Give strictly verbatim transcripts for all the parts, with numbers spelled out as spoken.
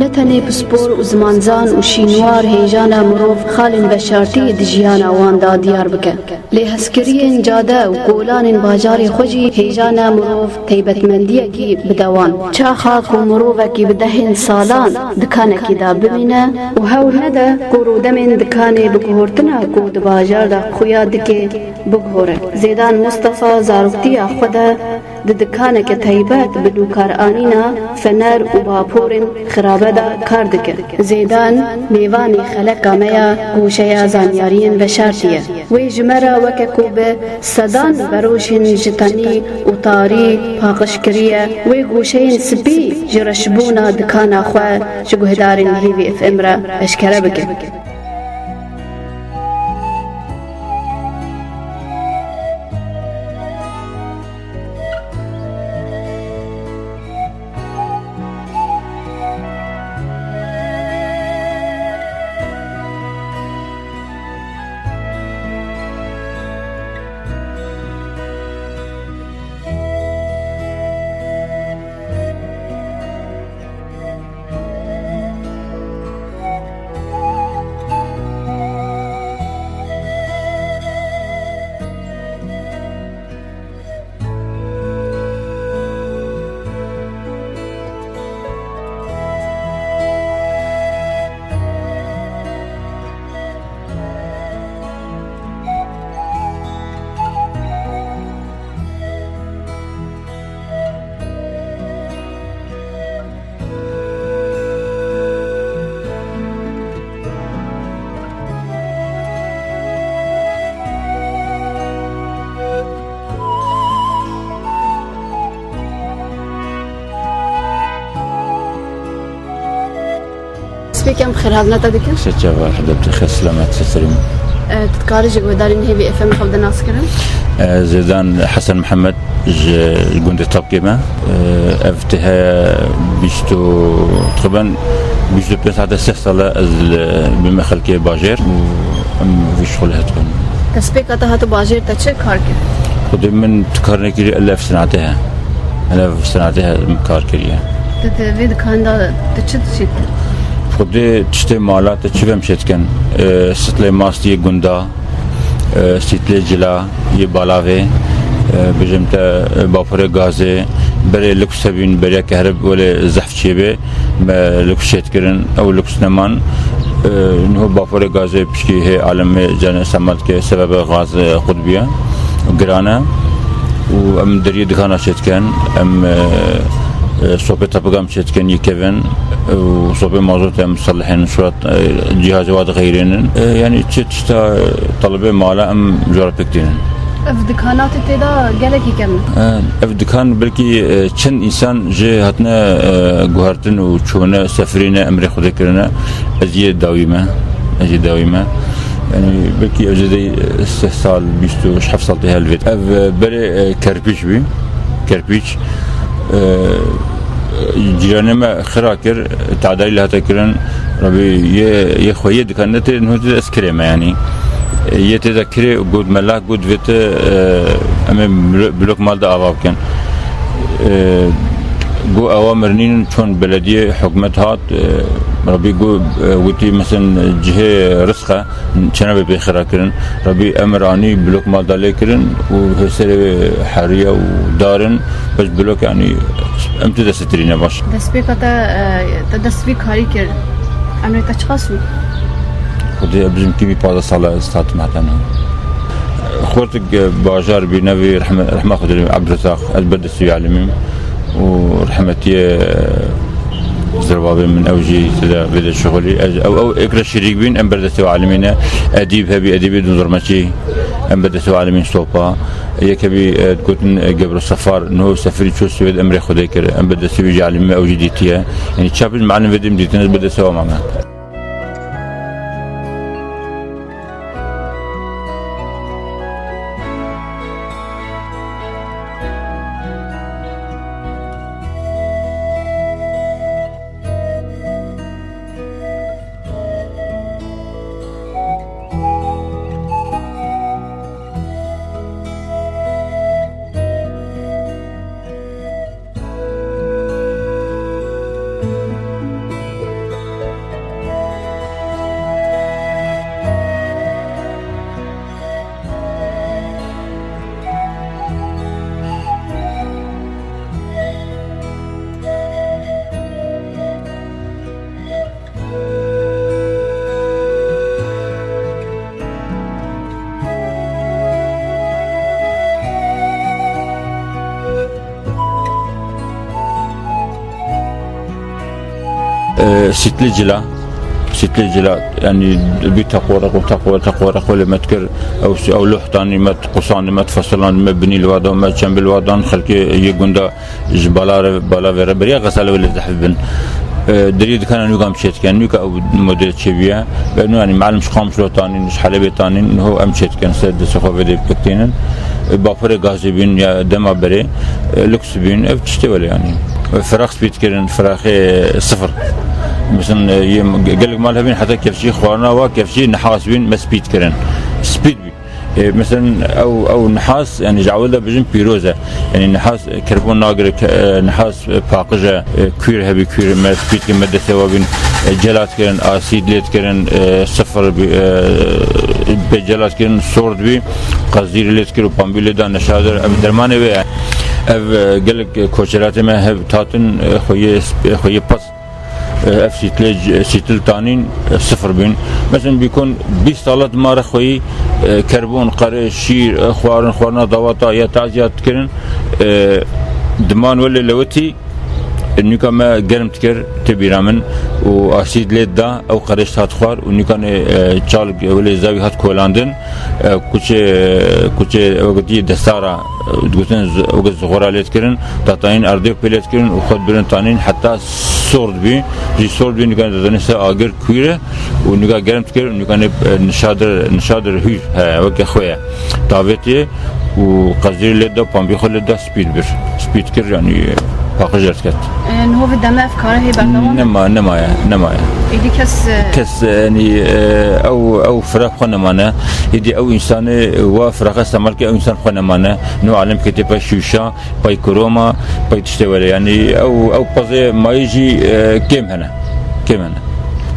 Ne tenê pispor û zimanzan û şînwar hêja ne mirov xalên veşartiyê di jiyana wan de diyar bike. Lê hezkiriyên cade û kolanên bajarê xwe jî hêja ne mirov taybetmendiyekî bide wan. Çaxa ku mirovekî bi dehên salan dikanekî de bimîne û hewl nede ku rûdemên dikanê bi guhortina ku di bajar de xuya dike biguhore. Zêdan Mustafa zaroktiya xwe de di dikaneke taybet bi nûkaranîna fener û baporên xirabe de kar dike. Zêdan mêvanê xeleka me ya goşeya zanyariyên veşartî ye. Wê ji me re weke ku bi sedan beroşên ji tenî û tarî paqij kiriye, wê goşeyên spî ji reşbûna dikana xwe ji guhdarên Hêvî F M re eşkere bike. Spêken bi xêrhatina te dikin. Ser çava, hede bi xêr selamet, ser serî min. E, tu dikarî ji guhdarên Hêvî F M xwe bi nas kirin? E, Zêdan Hesen Mihemed, ji gundê Tapkê me. E, ev tê heye bîst û, teqrîben bîst û pênc heta sih sal e ez li, bîme xelkê bajêr û em vî şixulê hatiqin. Destpêka te hata bajêr te çi kar kir? Xwedê min tu kar nekirî, ele ev sinatê he. Ele ev sinatê he min kar kiriye. Tu di vê dikan de tu çi dişît? Xwedê tiştê mala te çi vem şêtken? E, sitlê mastiyê gunda, e, sîtlê cila yê balavê, e, bijim te, e, baporê gazê, berê luks hebîn, beriya kehreb welê zehf çêbê, me luks şêt kirin, ew luks neman. E, niho baporê gazê pişkî hê alemê canê semal dike, sebebe gaz, e, qut bûye, giran e. Û em deriyê dikana şêt ken, em, e, e, sopê tepigam şêt ken yê kevin, û sopê mazot em selihên surat, e, cihazê wa dixeyrênin. E, yani çi tişta, e, talibê mala em ji we re pêk tînin. Ev dikana te tê de gelekî kevn e? E, ev dikan belkî, e, çend însan jê hatine, e, guhertin û çûne, sefirîne, emrê Xwedê kirine. Ez yê dawî me. Ez yê dawî me. Yani belkî ev zêdeyî, e, sih sal, bîst û heft sal tê helvêt. Ev, e, berê, e, kerpîç bî. Kerpîç. E, cîranê me xira kir, tedarî li hate kirin, Rebî yê, yê xwe yê dikan ne tê, niho tê ez kirê me, yanî. Yê tê de kirê, got me lah, got vê te, e, em ê blo-, blok mal de ava bikin. E, got ewa mirinîn çon belediyê, hikûmet hat, e, Rebî got, e, witî, mesen cihê rizq e, çênabe pê xira kirin. Rebî emir anî, blok mal da lê kirin û hê serê wê heriya û darin, bes blok, yanî, em tu de sitirîne baş. Destpêka te, e, te dest vî karî kir, emrê te çiqas bû? Xwedê, bizimkî vî pazdeh sala ez hatim heta niha. Xortik, e, bajar bî, nevî rehme-, rehma Xwedê, Ebdurezaq, ez ber destê wî elimîm. û rehmetiyê zirbabê min, ew jî tê de vê de şixulî. Ez, ew, ew êk re şirîk bîn, em ber destê wî elimîne. Edîb hebî, edîbê dûn zirmeçî, em ber destê wî elimîn sopa. Yek hebî, e, digotin, e, Gebro Sefar, niho sefirî çû Swêd, emrê Xwedê kir, em ber destê wî jî elimîme, ew jî dîtiye. Yanî çapiz melim vê dîm dîtin, ez ber destê wî mame. E, sîtlê cila, sîtlê cila, yanî bî teqoreq û teqoreq, teqoreq welê me dikir, ew, ew loh tanî me, qusanî me, feselanî me, binî li wa dan me, çembil wa dan, xelkê yê gunda ji bala re, bala vê re beriya xesale welê zehf bin. E, deriyê dikana nûka em çê dikin, nûka ew model çêbûye. Ve nû, yanî, melim ji Qamişlo tanîn, ji Helebê tanîn, niho em çê dikin, ser destê xwe vê dê biktînin. E, baporê gazê bîn ya dema berê, e, lûks bîn, ev tiştê welê, yanî. E, firax spî dikirin, firaxê sifir. Mesela, e, yê, gelek mal hebîn, heta kefçî, xwarina wa kefçî, nihas bîn, me spî dikirin. Spî bî. E, mesela, ew, ew nihas, yanî, ji ewil de bijin pîroz e. Yanî, nihas, e, kerbon nagire, ke-, e, nihas, e, paqij e, e, kûr hebî, kûr me spî dikin, me destê wa bîn, e, celat kirin, asîd lê dikirin, e, sifir bî, e, bê celat kirin, sord bî, qezîrê lê dikir û pambî lê da neşadir. Ev dermanê wê ye. Ev, e, gelek, e, koçeratê me hev tatin, e, xweyê sp-, xweyê pez, e, ev sîtlê c-, sîtil tanîn, e, sifir bîn. Mesela bîkon bîst sala dima re xweyî, e, kerbon, qere, şîr, e, xwarin, xwarina dawata ya taziyat dikirin, e, diman welê lewitî, nûka me germ dikir, tê bîra min û asîd lê da, ew qerêj hat xwar û nûkanê, e, çal welê zawî hat kolandin, e, kuçê, kuçê wekî destara, e, digotin z-, wekî zixora lê dikirin, tatayîn erdê pê lê dikirin û xwe dibirin tanîn heta sord bî, jî sord bî nûkanê dizanî ser agir kûr e û nûka germ dikir û nûkanê, e, nişadir, nişadir hûr heye, weke xwe ye. Tavêtê û qezîrê lê da, pambî xwe lê da, spî dibir. Spî dikir, yanî paqij derdiket. E, niho vê deme ev kare hê berdewam e? Nema, nemaye, nemaye. Êdî kes, e, Kes, e, yanî, e, ew, ew firax xwe nemane. Êdî ew însanê wa firaxe îstemal ke ew însan xwe nemane. Niho alem ketê pey şûşa, pey kroma, pey tiştê wele. Yanî ew, ew pezê mayî jî, e, kêm hene. Kêm hene.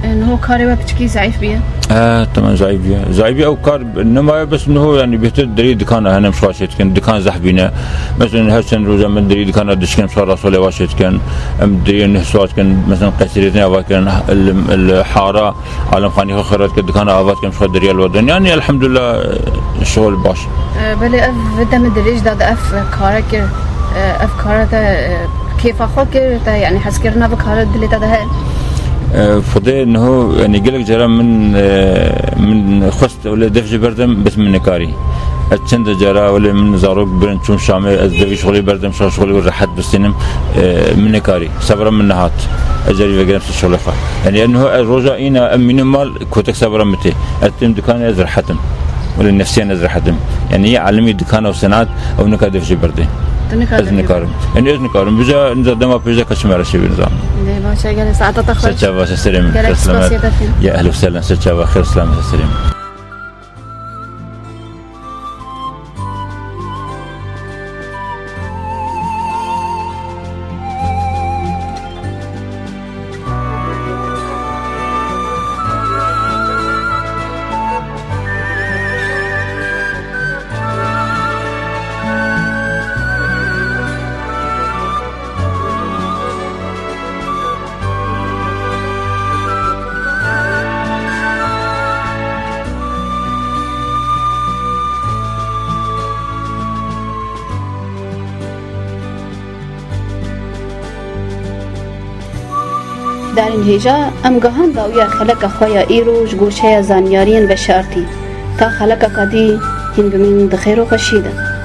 E, niho karê we piçikî zeîf bîye? E, tamam, zeîf bîye. Zeîf bîye, ew kar nemaye, bes niho, yanî, bêhtir derî dikana hene, em şixwe çê dikin. Dikan zehf bîne. Mesela her çend roja min derî dikana dişkin, em şixwe rasolê wa çê dikin. Em deriyê neh sual dikin. Mesela qesirêtin ava kirin, li, li hara, alemxanî xwe xerat kir, dikana ava dikin, em şixwe deriya li wa din. Yanî, elhamdulillah, şixul baş. E, belê ev vê demê dirêj de, de ev kare kir, e, ev kare te, e, kêfa xwe kir, te, yanî, hezkirina vê kare dilê te de heye? E, Xwedê niho, yanî, gelek cara min, e, min xwest wele dev jê berdim, bes min nekarî. Ez çend cara wele min zarok birin çûm Şamê, ez devî şixulê berdim, şixul, şixulê rehet bistînim, e, min nekarî. Sebra min nehat. Ez carî vegerim ser şixulê xwe. Yanî, ez niho, ez roja îna, em mînim mal, kotek sebra min tê. Ez têm dikanê, ez rehet im. Wele nefsiyan ez rehet im. Yanî, yê alimî dikana û senat, ew nika dev jê berdê. Tu nika Ez dev jê nikarim. Yanî, ez nikarim. Biza, niza dema pêş de kaçim era şevê nizam. Lê baş e, gelê saeta te xweş. Ser çava, ser serê min. Gelek Xêr selamet. Spasiye te tîm. Ya ehlen û sehlen, ser çava, xêr selamet, ser serê min. Darên hêja, em gahan dawiya xeleka xwe ya îro ji goşeya zanyariyên veşartî, ta xeleka ka dî hîn bimînin di xêr û xweşiyê de.